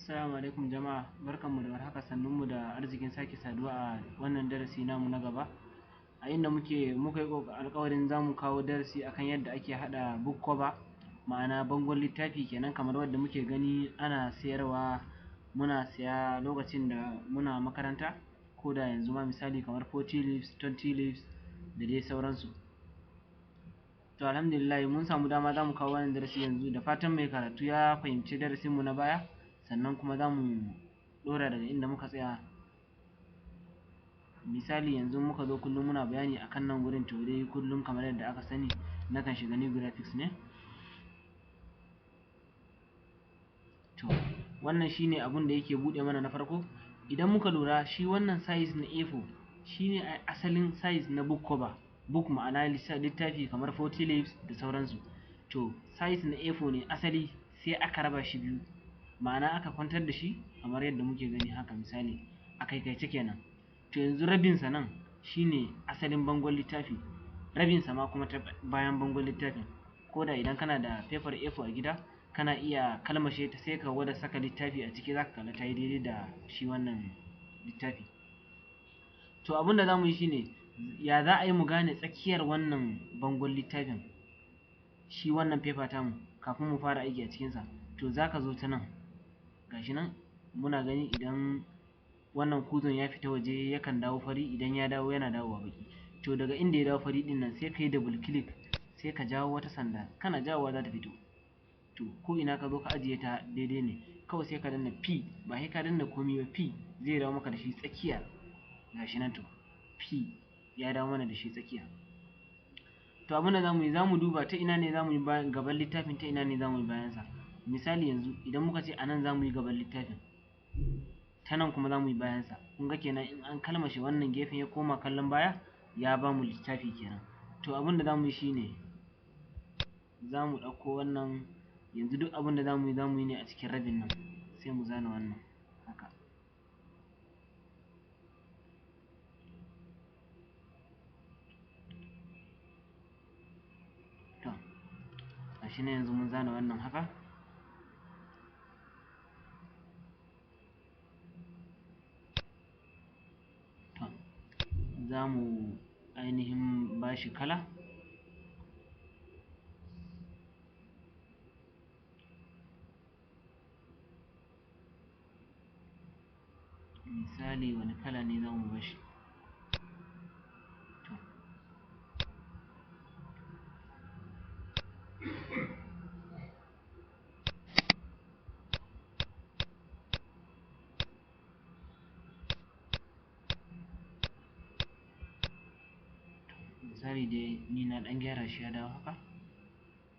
Assalamu alaikum jama'a, barkanmu da warhaka, sannunmu da arzikin sake saduwa a wannan darasi namu na gaba, a inda muka yi alƙawarin za mu kawo darasi akan yadda ake haɗa book cover, ma'ana bangon littafi kenan, kamar wadda muke gani ana sayarwa, muna saya lokacin da muna makaranta, ko da yanzu ma, misali kamar 40 leaves, 20 leaves da dai sauransu. To alhamdulillah, mun samu dama za mu kawo wannan darasi yanzu, da fatan mai karatu ya fahimci darasinmu na baya, sannan kuma za mu ɗora daga inda muka tsaya. Misali yanzu muka zo, kullum muna bayani akan nan gurin. To dai kullum kamar yadda aka sani, nakan shiga new graphics ne. To wannan shine abun da yake buɗe mana na farko. Idan muka lura, shi wannan size na A4 shine asalin size na book cover, book ma'ana littafi kamar 40 leaves da sauransu. To size na A4 ne asali, sai aka raba shi biyu, ma'ana aka kwantar da shi kamar yadda muke gani haka, misali a kaikaice kenan. To yanzu rabinsa nan shine asalin bangon littafi, rabinsa ma kuma ta bayan bangon littafin. Ko da idan kana da paper A4 a gida, kana iya kalmashe ta, sai ka gwada saka littafi a ciki, zaka kalla ta yi daidai da shi wannan littafi. To abin da za mu yi shine, ya za a yi mu gane tsakiyar wannan bangon littafin, shi wannan paper tamu, kafin mu fara aiki a cikinsa? To za ka zo ta nan, gashi nan muna gani, idan wannan kuzon ya fita waje yakan dawo fari, idan ya dawo yana dawowa baƙi. To daga inda ya dawo fari ɗin nan, sai ka yi double click, sai ka jawo wata sanda, kana jawowa za ta fito. To ko ina ka zo ka ajiye ta daidai ne, kawai sai ka danna P, ba sai ka danna komai ba, P zai dawo maka da shi tsakiya. Gashi nan, to P ya dawo mana da shi tsakiya. To abin da za mu yi, za mu duba ta ina ne za mu yi gaban littafin, ta ina ne za mu yi bayansa. Misali yanzu idan muka ce a nan za mu yi gaban littafin, ta nan kuma za mu yi bayansa. Kun ga kenan in an kalmashe wannan gefen ya koma kallon baya, ya ba mu littafi kenan. To abin da za mu yi shine, za mu ɗauko wannan. Yanzu duk abin da za mu yi, za mu yi ne a cikin rabin nan. Sai mu zana wannan haka. To gashi nan, yanzu mun zana wannan haka. To za mu ainihin ba shi kala. Misali wani kala ne za mu ba shi? To misali dai ni na ɗan gyara shi ya dawo haka.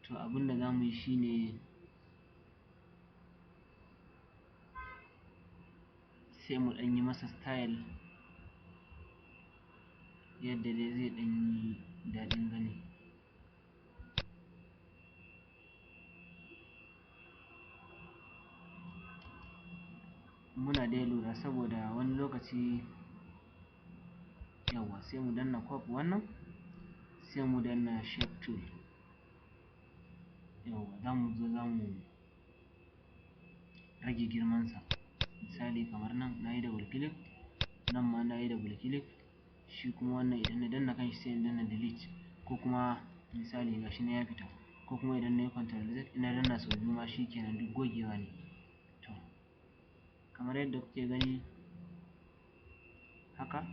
To abin da za mu yi shine, sai mu ɗan yi masa style yadda dai zai ɗan yi daɗin gani. Muna dai lura saboda wani lokaci. Yawwa, sai mu danna copy wannan, sai mu danna shape tool. Yawwa, za mu zo za mu rage girmansa. Misali kamar nan na yi double click, nan ma na yi double click. Shi kuma wannan idan na danna kanshi, sai in danna delete, ko kuma misali gashi nan ya fita, ko kuma idan na yi Control Z, ina danna sau biyu ma shi kenan, duk gogewa ne. To kamar yadda kuke gani haka,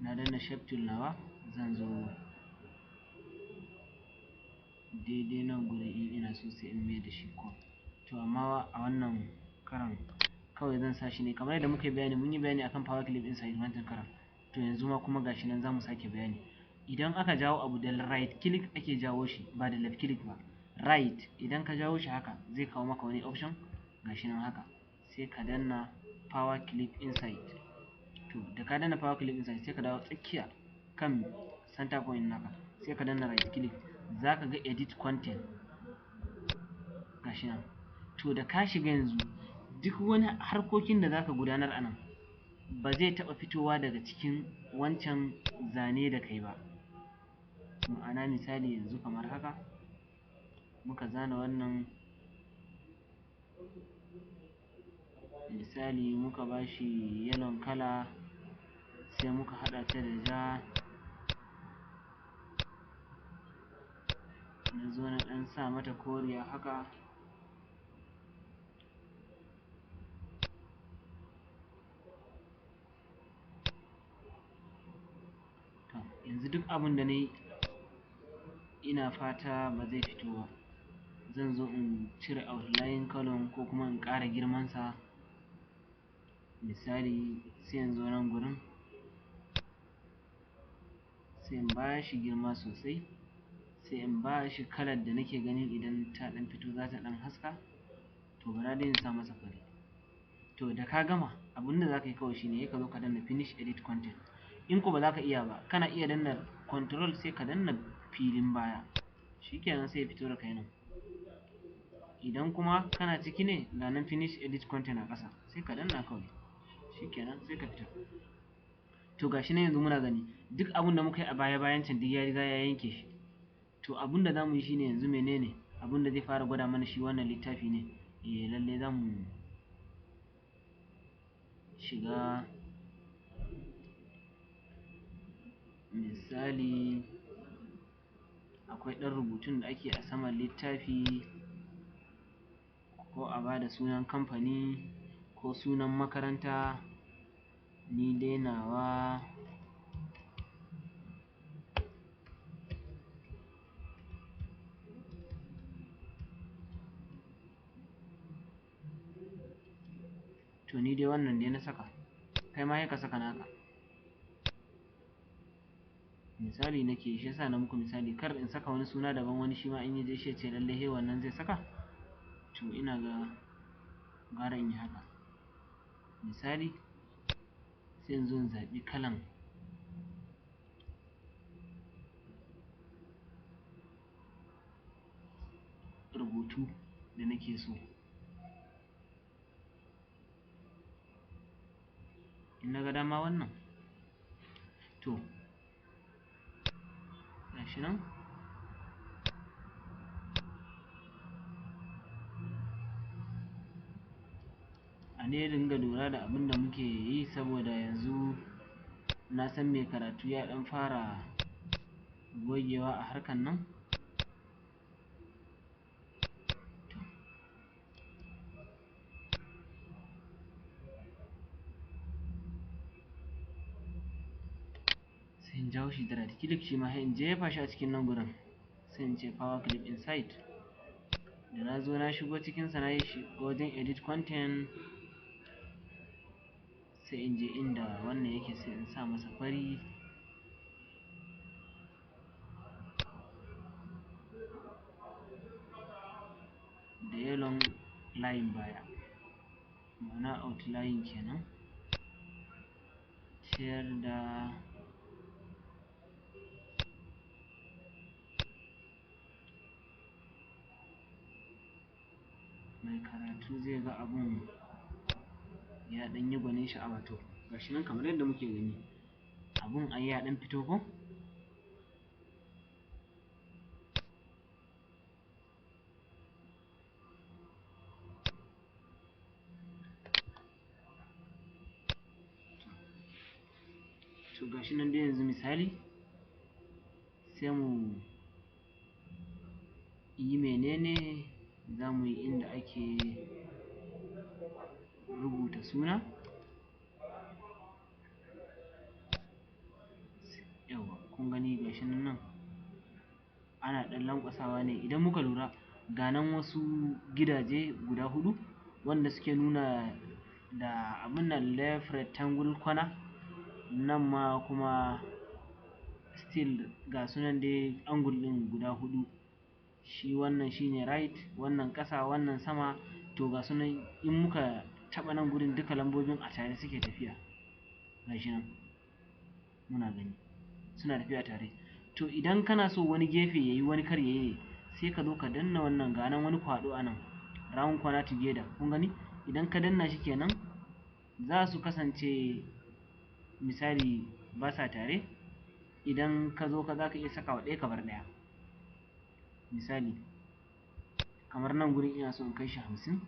na danna shape tool nawa, zan zo daidai nan gurin, in ina so sai in mai da shi curve. To amma a wannan karan kawai zan sa shi ne kamar yadda muka yi bayani. Mun yi bayani akan power clip inside wancan karan. To yanzu ma kuma gashi nan za mu sake bayani. Idan aka jawo abu, da right click ake jawo shi, ba da left click ba, right. Idan ka jawo shi haka, zai kawo maka wani option, gashi nan haka, sai ka danna power clip inside. To da ka danna power clip inside, sai ka dawo tsakiya kan center point naka, sai ka danna right click, zaka ga edit content, gashi nan. To da ka shiga yanzu, duk wani harkokin da zaka gudanar a nan ba zai taɓa fitowa daga cikin wancan zane da kai ba. Ma'ana misali yanzu kamar haka muka zana wannan. Misali muka bashi yellow kala, sai muka haɗa ta da ja, na zo na ɗan sa mata koriya haka. To yanzu duk abin da na yi ina fata ba zai fito ba. Zan zo in cire outline color ko kuma in ƙara girmansa. Misali sai in zo nan gurin sai in ba shi girma sosai, sai in ba shi kalar da nake ganin idan ta ɗan fito za ta ɗan haska. To bara dai in sa masa fari. To da ka gama abin da za ka yi kawai shine ka zo ka danna finish edit content. In ko ba za ka iya ba, kana iya danna control sai ka danna filin baya, shikenan sai ya fito da kai nan. Idan kuma kana ciki ne, ga nan finish edit content a ƙasa, sai ka danna kawai, shikenan sai ka fita. To gashi nan yanzu muna gani duk abin da muka yi a baya bayan can duk ya riga ya yanke shi. To abin da zamu yi shine yanzu menene abin da zai fara gwada mana shi wannan littafi ne. Lalle zamu shiga misali akwai ɗan rubutun da ake a saman littafi, ko a bada sunan kamfani ko sunan makaranta. Ni dai nawa to ni dai wannan dai na saka, kai ma sai ka saka naka. Misali nake, shi yasa na muku misali, kar in saka wani suna daban wani shi ma in yaje shi ya ce lallai he wannan zai saka. To ina ga gara in yi haka. Misali sai in zo in zaɓi kalan rubutu da nake so. In na ga dama wannan, to gashi nan. A ne dinga lura da abin da muke yi, saboda yanzu na san mai karatu ya ɗan fara gogewa a harkan nan. Sai in jawo shi da right click, shi ma sai in jefa shi a cikin nan gurin, sai in ce power clip inside. Da na zo na shigo cikinsa, na yi shiga wajen edit content, sai in je inda wannan yake sai in sa masa fari. Da yellow line baya, ma'ana outline kenan. Ciyar da mai karatu zai ga abun ya ɗan yi gwanin sha'awa. To gashi nan kamar yadda muke gani abun ai ya ɗan fito ko. To gashi nan dai yanzu misali sai mu yi menene za mu yi inda ake rubuta suna. Yawwa, kun gani gashi nan ana ɗan lanƙwasawa ne. Idan muka lura ga nan wasu gidaje guda huɗu wanda suke nuna da abun nan left rectangle corner, nan ma kuma still ga sunan dai angle ɗin guda huɗu. Shi wannan shine right, wannan ƙasa, wannan sama. To ga sunan in muka taɓa nan gurin duka lambobin a tare suke tafiya. Gashi nan muna gani suna tafiya tare. To idan kana so wani gefe yayi wani kar yayi ne, sai ka zo ka danna wannan, ga nan wani kwaɗo a nan, round corner together. Kun gani idan ka danna shi kenan za su kasance misali ba sa tare. Idan ka zo ka za ka iya sakawa ɗaya ka bar ɗaya. Misali kamar nan gurin ina so in kai shi 50,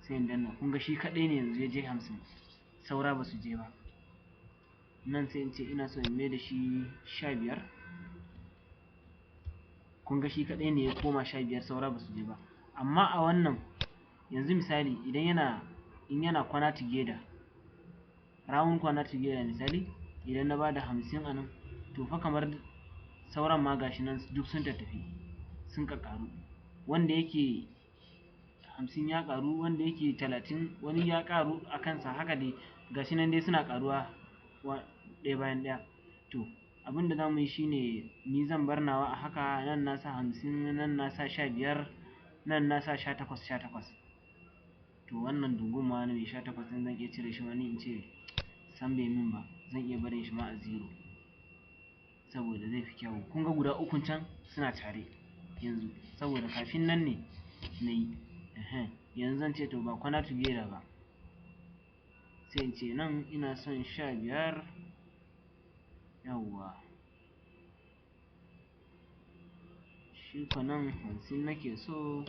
Sai in danna. Kun ga shi kaɗai ne yanzu ya je 50, saura ba su je ba. Nan sai in ce ina so in mai da shi 15. Kun ga shi kaɗai ne ya koma 15, saura ba su je ba. Amma a wannan yanzu misali idan yana in yana kwana together, round kwana together, misali idan na bada 50 a nan, to fa kamar sauran ma gashi nan duk sun tattafi, sun ƙaƙƙaru. Wanda yake 50 ya ƙaru, wanda yake 30 wani ya ƙaru a kansa, haka dai gashi nan dai suna ƙaruwa ɗaya bayan ɗaya. To abinda za mu yi shine ni zan bar nawa a haka. Nan na sa 50, nan na sa 15, nan na sa 18, 18. To wannan dungun ma wani mai 18 ɗin zan iya cire shi ma, ni in ce san bai min ba, zan iya barin shi ma a 0 saboda zai fi kyau. Kun ga guda ukun can suna tare yanzu, saboda kafin nan ne na yi. Yanzu zan ce to ba kwana together ba, sai in ce nan ina son 15. Yawwa, shi ko nan 50 nake so.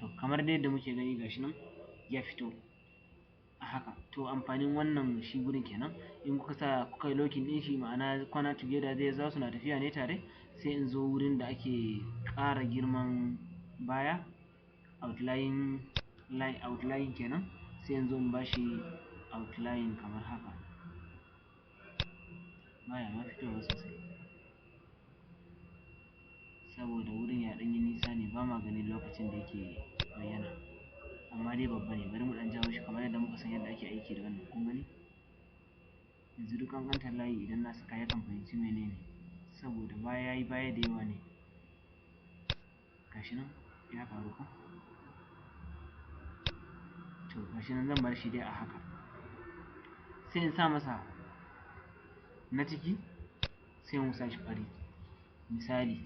To kamar dai yadda muke gani gashi nan ya fito a haka. To amfanin wannan shi gurin kenan. In kuka sa kuka yi locking ɗin shi, ma'ana kwana together zai za su na tafiya ne tare. Sai in zo wurin da ake ƙara girman baya, outline line, outline kenan, sai in zo in bashi outline kamar haka. Baya ma fitowa sosai saboda wurin ya ɗan yi nisa ne, ba ma ganin lokacin da yake bayyana, amma dai babba ne. Bari mu ɗan jawo shi kamar yadda muka san yadda ake aiki da wannan. Kun gani yanzu duk ƙanƙantar layi idan na saka yakan fahimci menene, saboda baya yayi baya da yawa ne. Gashi nan ya ƙaru ko. To gashi nan zan bar shi dai a haka. Sai in sa masa na ciki, sai mu sa shi fari. Misali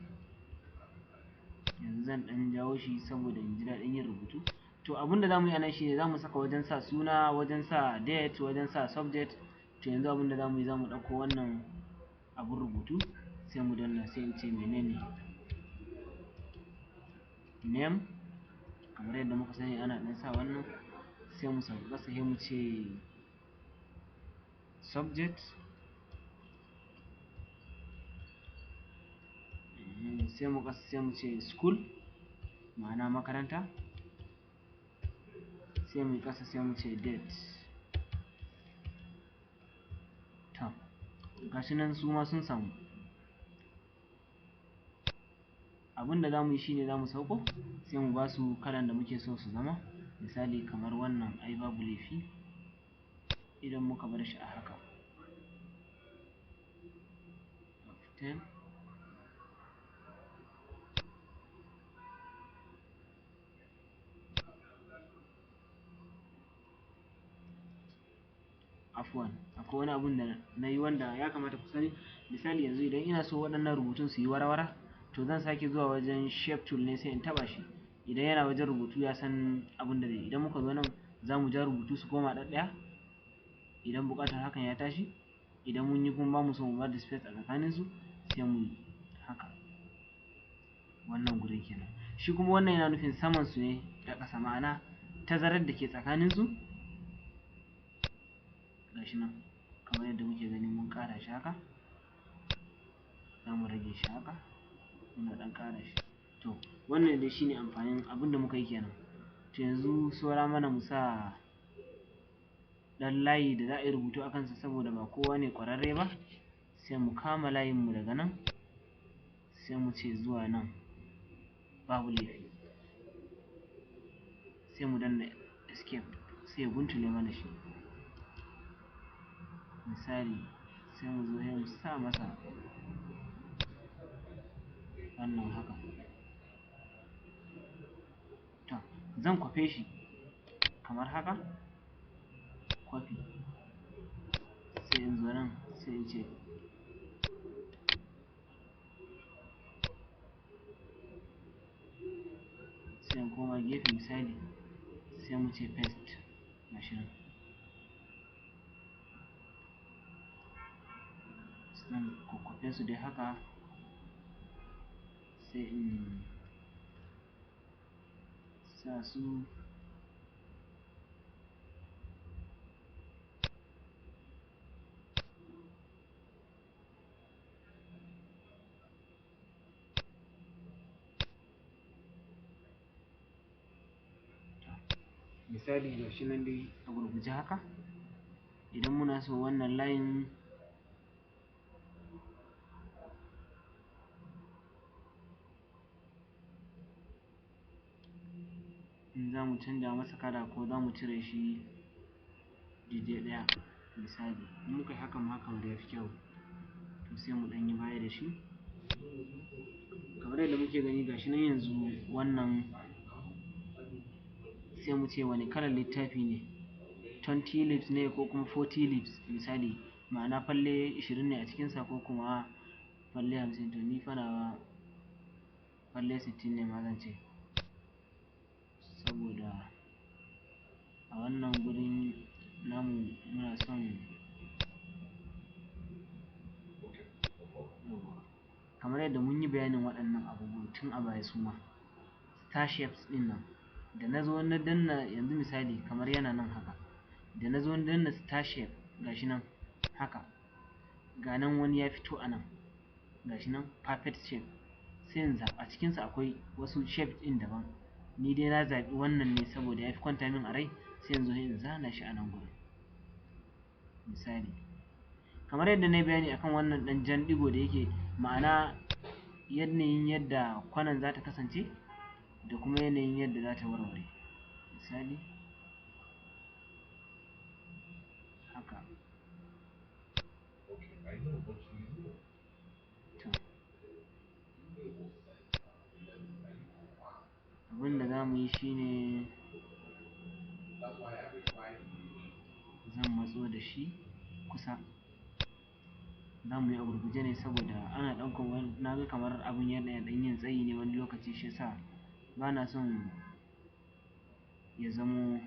yanzu zan ɗan jawo shi saboda in ji daɗin yin rubutu. To abinda za mu yi a nan shine za mu saka wajen sa suna, wajen sa date, wajen sa subject. To yanzu abinda za mu yi, za mu ɗauko wannan abun rubutu sai mu danna, sai in ce menene name, kamar yadda muka sani ana ɗan sa wannan. Sai mu sauka ƙasa sai mu ce subject, sai mu ƙasa sai mu ce school, ma'ana makaranta. Sai mu ƙasa sai mu ce date. To gashi nan su ma sun samu. Abinda za mu yi shine za mu sauko sai mu ba su kalan da muke so su zama. Misali kamar wannan ai babu laifi idan muka bar shi a haka. 10. Afwan, akwai wani abun da na yi wanda ya kamata ku sani. Misali yanzu idan ina so waɗannan rubutun su yi warawara, to zan sake zuwa wajen shape tool ne sai in taɓa shi. Idan yana wajen rubutu ya san abun da zai yi. Idan muka zo nan za mu ja rubutu su koma ɗaɗɗaya idan buƙatar hakan ya tashi. Idan mun yi kuma ba mu so mu bada space a tsakaninsu, sai mu yi haka. Wannan gurin kenan. Shi kuma wannan yana nufin saman su ne da ƙasa, ma'ana tazarar da ke tsakaninsu. Gashi nan kamar yadda muke gani mun ƙara shi haka, za mu rage shi haka, muna ɗan ƙara shi. To wannan dai shine amfanin abin da muka yi kenan. To yanzu saura mana mu sa ɗan layi da za a yi rubutu a kansa saboda ba kowa ne ƙwararre ba. Sai mu kama layinmu daga nan, sai mu ce zuwa nan, babu laifi. Sai mu danna escape sai ya guntule mana shi. Misali sai mu zo sai mu sa masa wannan haka. To zan kwafe shi kamar haka, kwafi, sai in zo nan sai in ce sai in koma gefe, misali sai mu ce paste. Gashi nan zan kwakwafe su dai haka, sai in Sa su misali gashi nan dai a gurguje haka. Idan muna so wannan layin in za mu canja masa kala ko za mu cire shi daidai ɗaya misali, in muka yi hakan ma kamar ya fi kyau, to sai mu ɗan yi baya da shi kamar yadda muke gani. Gashi nan yanzu wannan sai mu ce wani kalan littafi ne, 20 leaves ne ko kuma 40 leaves misali, ma'ana falle 20 ne a cikinsa ko kuma falle 50. To ni fa nawa falle 60 ne ma zan ce, saboda a wannan gurin namu muna son kamar yadda mun yi bayanin waɗannan abubuwan tun a baya. Su ma star shapes ɗin nan da na zo na danna yanzu misali kamar yana nan haka, da na zo na danna star shape gashi nan haka, ga nan wani ya fito a nan gashi nan perfect shape, sai in zaɓa. A cikinsa akwai wasu shape ɗin daban, ni dai na zaɓi wannan ne saboda ya fi kwanta min a rai, sai in zo in zana shi a nan gurin misali. Kamar yadda na yi bayani akan wannan ɗan jan ɗigo da yake ma'ana yanayin yadda kwanan za ta kasance da kuma yanayin yadda za ta warware misali haka. To abin da za mu yi shine zan matso da shi kusa. Za mu yi a gurguje ne saboda ana ɗaukan wani, na ga kamar abun yana ɗan yin tsayi ne wani lokaci, shi yasa ba na son ya zamo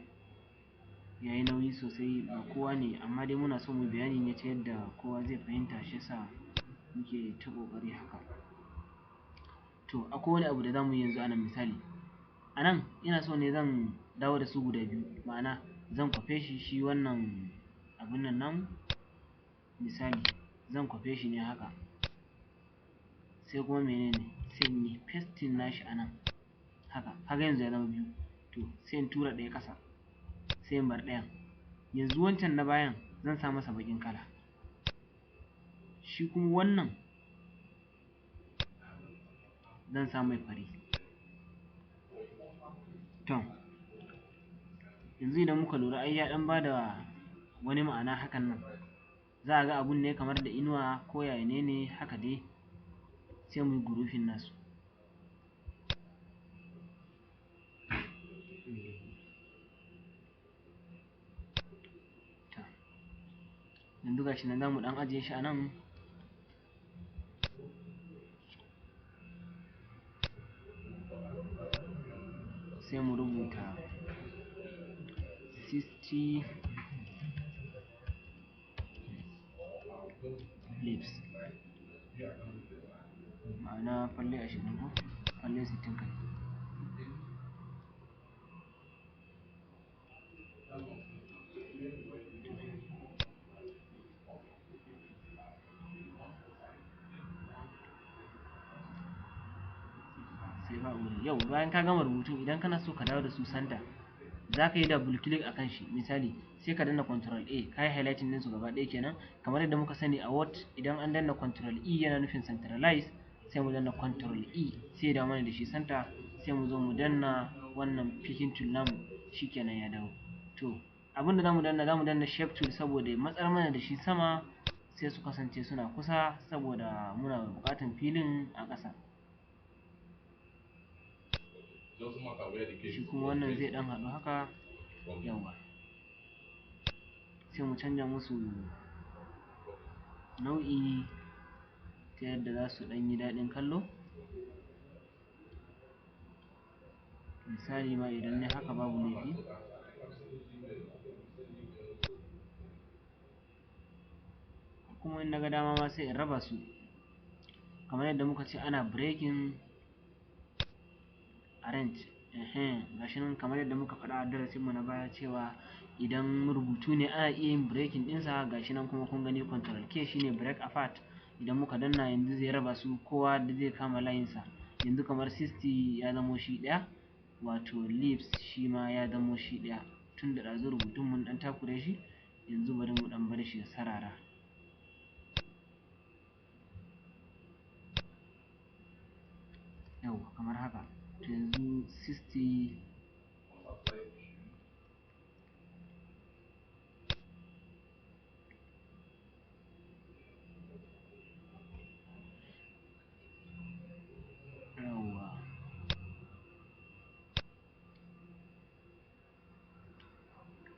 ya yi nauyi sosai. Ba kowa ne, amma dai muna so mu bayani ne ta yadda kowa zai fahimta, shi yasa muke ta ƙoƙari haka. To akwai wani abu da za mu yi yanzu a nan misali. A nan ina so ne zan dawo da su guda biyu, ma'ana zan kwafe shi, shi wannan abun nan namu misali zan kwafe shi ne haka, sai kuma menene sai in yi pasting nashi a nan haka. Kaga yanzu ya zama biyu. To sai in tura ɗaya ƙasa, sai in bar ɗayan. Yanzu wancan na bayan zan sa masa baƙin kala, shi kuma wannan zan sa mai fari. To yanzu idan muka lura ai ya ɗan bada wani ma'ana hakan nan, za a ga abun ne kamar da inuwa ko yaya ne haka dai, sai mu yi grouping nasu. To yanzu gashi nan za mu ɗan ajiye shi a nan. Sai mu rubuta 60 leaves, ma'ana falle 20 ko falle 60 kai. Sai ba wuri. Yau bayan ka gama rubutun, idan kana so ka dawo da su center, za ka yi double click a kan shi misali, sai ka danna control A, ka yi highlighting ɗinsu gaba ɗaya kenan. Kamar yadda muka sani a Word, idan an danna control E yana nufin centralize, sai mu danna control E sai ya dawo mana da shi center, sai mu zo mu danna wannan picking tool namu, shikenan ya dawo. To abinda zamu danna, zamu danna shape tool saboda ya matsar mana da shi sama, sai su kasance suna kusa saboda muna buƙatan filin a ƙasa. Shi kuma wannan zai ɗan haɗu haka, yawwa, sai mu canja musu nau'i ta yadda za su ɗan yi daɗin kallo. Misali ma idan nayi haka babu laifi. Kuma in naga dama ma sai in raba su kamar yadda muka ce ana breaking arrange. Gashi nan kamar yadda muka faɗa a darasinmu na baya cewa idan rubutu ne ana iya yin breaking ɗinsa. Gashi nan kuma kun gani control K shine break apart. Idan muka danna yanzu zai raba su, kowa da zai kama layinsa. Yanzu kamar 60 ya zamo shi ɗaya, wato leaves shi ma ya zamo shi ɗaya. Tun da ɗazu rubutun mun ɗan takure shi, yanzu bari mu ɗan bar shi ya sarara. Yauwa kamar haka. To yanzu 60 yauwa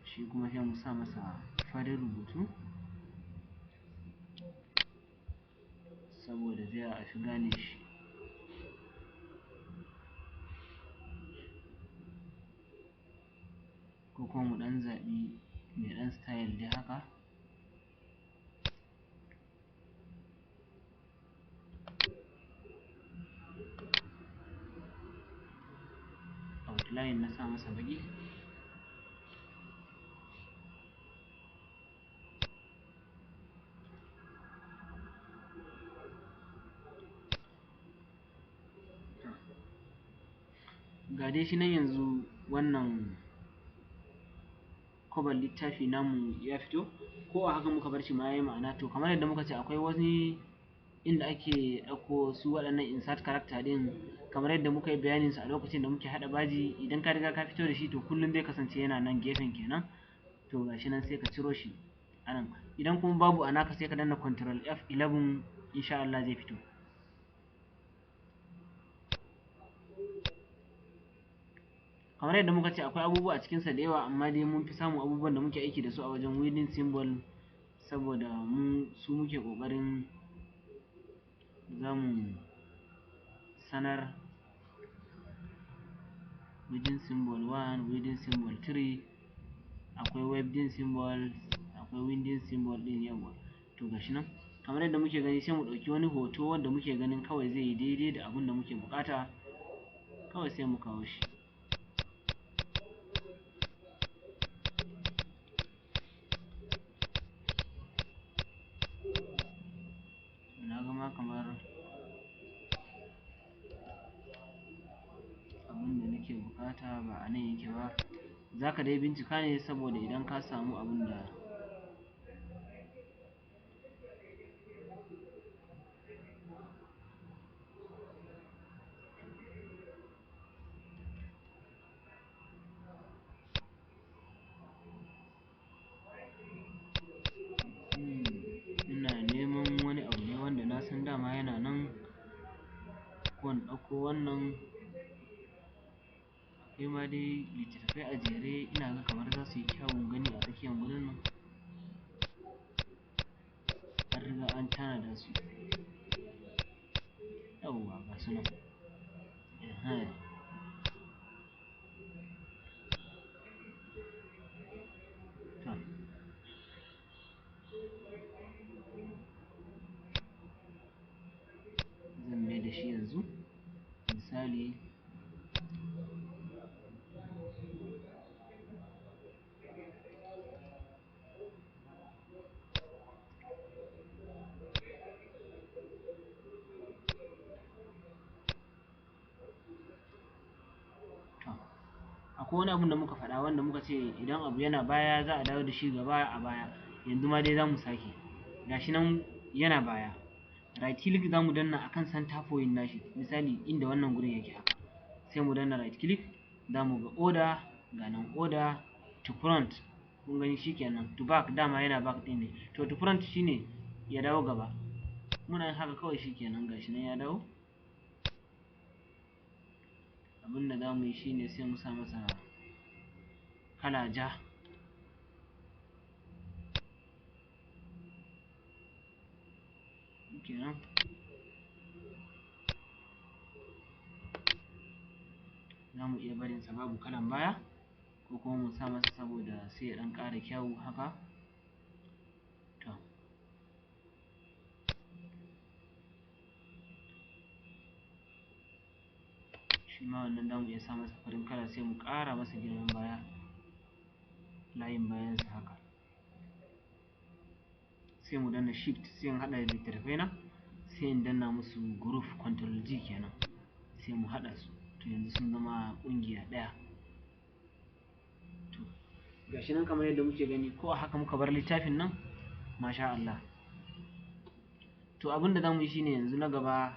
shi kuma sai mu sa masa farin rubutu saboda zai a fi gane shi. Ko kuma mu ɗan zaɓi mai ɗan style dai haka. Outline na sa masa baƙi. Ga dai shi nan yanzu wannan kwabar littafi namu ya fito, ko a haka muka bar shi ma yayi ma'ana. To kamar yadda muka ce akwai wani inda ake ɗauko su waɗannan insert character ɗin, kamar yadda muka yi bayanin su a lokacin da muke haɗa baji. Idan ka riga ka fito da shi to kullum zai kasance yana nan gefen kenan. To gashi nan sai ka ciro shi anan. Idan kuma babu a naka sai ka danna control F11, insha Allah zai fito. Kamar yadda muka ce akwai abubuwa a cikinsa da yawa, amma dai mun fi samun abubuwan da muke aiki da su a wajen wedding symbol, saboda mu su muke ƙoƙarin za mu sanar. Wedding symbol 1, wedding symbol 3, akwai wedding symbol, akwai wedding symbol ɗin yawa. To gashi nan kamar yadda muke gani sai mu ɗauki wani hoto wanda muke ganin kawai zai yi daidai da abin da muke buƙata, kawai sai mu kawo shi. Na ga ma kamar abin da nake buƙata ba a nan yake ba. Za ka dai bincika ne saboda idan ka samu abin da ina neman wani abu ne wanda na san dama yana nan, ko in ɗauko wannan. Akwai ma dai littattafai a jere, ina ga kamar za su yi kyawun gani a tsakiyar gurin nan. An riga an tanada su. Yawwa ga su nan. To. Zan mai da shi yanzu. Misali akwai wani abun da muka faɗa wanda muka ce idan abu yana baya za a dawo da shi gaba a baya. Yanzu ma dai za mu sake. Gashi nan yana baya. Right click za mu danna akan center point nashi, misali inda wannan gurin yake haka. Sai mu danna right click, za mu ga order, ga nan order to front. Kun gani shikenan. To back dama yana back ɗin ne. To to front shine ya dawo gaba. Muna yin haka kawai shikenan, gashi nan ya dawo. Abin da za mu yi shine sai mu sa masa kala ja. Kenan. Za mu iya barinsa babu kalan baya, ko kuma mu sa masa saboda sai ya ɗan ƙara kyau haka. To. Shi ma wannan za mu iya sa masa farin kala, sai mu ƙara masa girman baya, layin bayansa haka. Sai mu danna shift, sai in haɗa da littattafai na, sai in danna musu group, control G kenan, sai mu haɗa su. To yanzu sun zama ƙungiya ɗaya. To gashi nan kamar yadda muke gani, ko a haka muka bar littafin nan, masha Allah. To abin da zamu yi shine yanzu na gaba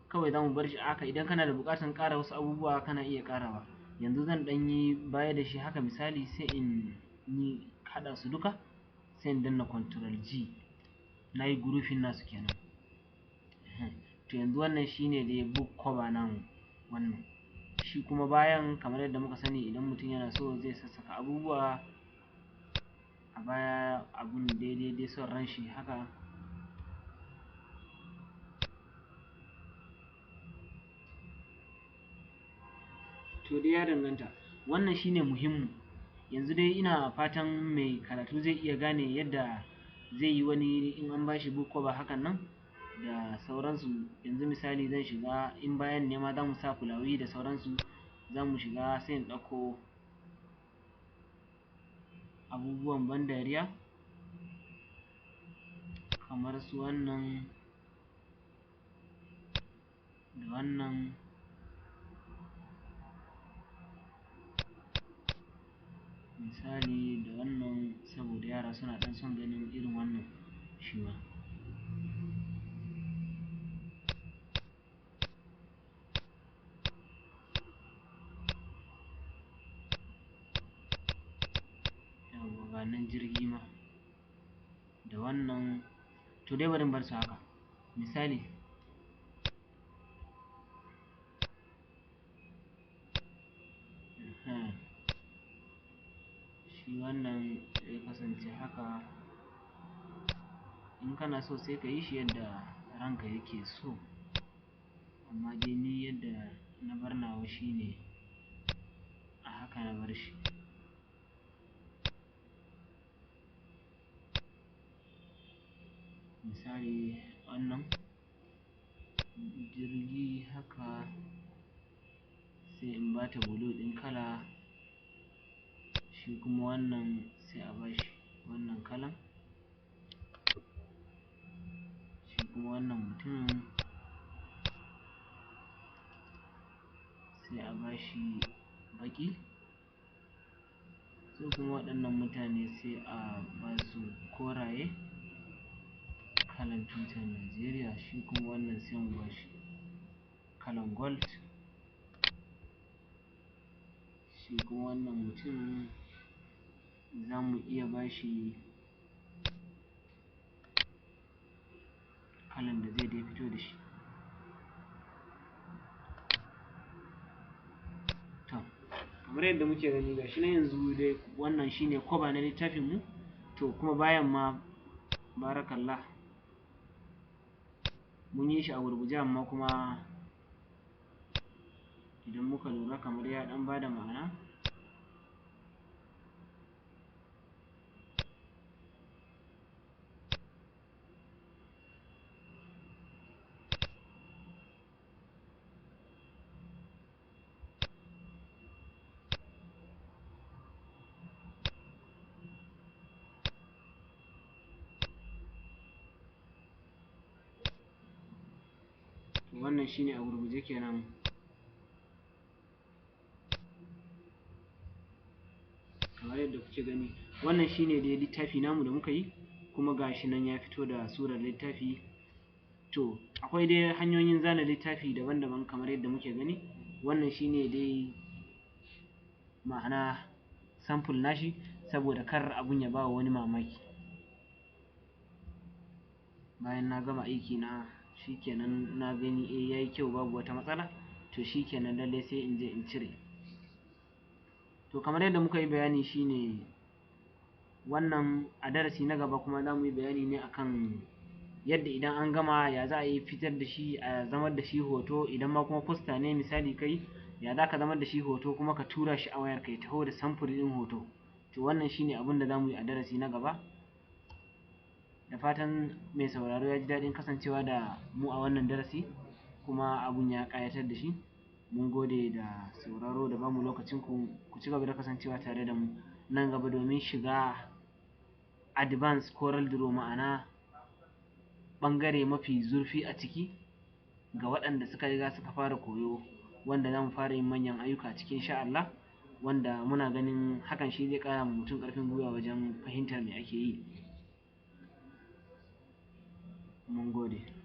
kawai zamu bar shi haka. Idan kana da buƙatar ƙara wasu abubuwa kana iya ƙarawa. Yanzu zan ɗan yi baya da shi haka misali, sai in yi haɗa su duka, sai in danna control G, na yi grouping nasu kenan. To yanzu wannan shine dai book cover namu wannan. Shi kuma bayan kamar yadda muka sani, idan mutum yana so zai sassaka abubuwa a baya, abun daidai dai son ran shi haka. To dai ya danganta. Wannan shine muhimmi. Yanzu dai ina fatan mai karatu zai iya gane yadda zai yi wani in an bashi book cover hakan nan da sauransu. Yanzu misali zan shiga, in bayan ne ma za mu sa fulawi da sauransu, za mu shiga sai in ɗauko abubuwan ban dariya kamar su wannan da wannan. Misali da wannan, saboda yara suna ɗan son ganin irin wannan shi ma. Yawwa, ga nan jirgi ma da wannan. To dai bari in bar su haka misali. Shi wannan ya kasance haka. In kana so sai ka yi shi yadda ranka yake so, amma dai ni yadda na bar nawa shine a haka na bar shi. Misali wannan jirgi haka, sai in bata blue ɗin kala, shi kuma wannan sai a bashi wannan kalan, shi kuma wannan mutumin sai a bashi baƙi, sai kuma waɗannan mutane sai a basu koraye kalan tutar Najeriya, shi kuma wannan sai mu bashi kalan gold, shi kuma wannan mutum za mu iya bashi kalan da zai dai fito da shi. To kamar yadda muke gani gashi nan yanzu dai wannan shine cover na littafin mu. To kuma bayan ma barakallah mun yi shi a gurguje, amma kuma idan muka lura kamar ya ɗan bada ma'ana. Wannan shine a gurguje kenan. Kamar yadda kuke gani, wannan shine dai littafi namu da muka yi, kuma gashi nan ya fito da surar littafi. To akwai dai hanyoyin zana littafi daban-daban kamar yadda muke gani. Wannan shine dai ma'ana sample nashi, saboda kar abun ya bawa wani mamaki. Bayan na gama aiki na shikenan, na gani yayi kyau, babu wata matsala, to shikenan lallai sai in je in cire. To kamar yadda muka yi bayani shine wannan a darasi na gaba kuma za mu yi bayani ne akan yadda idan an gama ya za a yi fitar da shi, a zamar da shi hoto. Idan ma kuma poster ne misali kai, ya za ka zamar da shi hoto kuma ka tura shi a wayar ka ya taho da samfuri ɗin hoto. To wannan shine abin da za mu yi a darasi na gaba. Da fatan mai sauraro ya ji daɗin kasancewa da mu a wannan darasi, kuma abun ya ƙayatar da shi. Mun gode da sauraro da bamu lokacin ku. Ku ci gaba da kasancewa tare da mu nan gaba domin shiga advanced Corel Draw, ma'ana ɓangare mafi zurfi a ciki ga waɗanda suka riga suka fara koyo, wanda za mu fara yin manyan ayyuka cikin insha Allah, wanda muna ganin hakan shi zai ƙara ma mutum ƙarfin gwiwa wajen fahimtar me ake yi. Mun gode.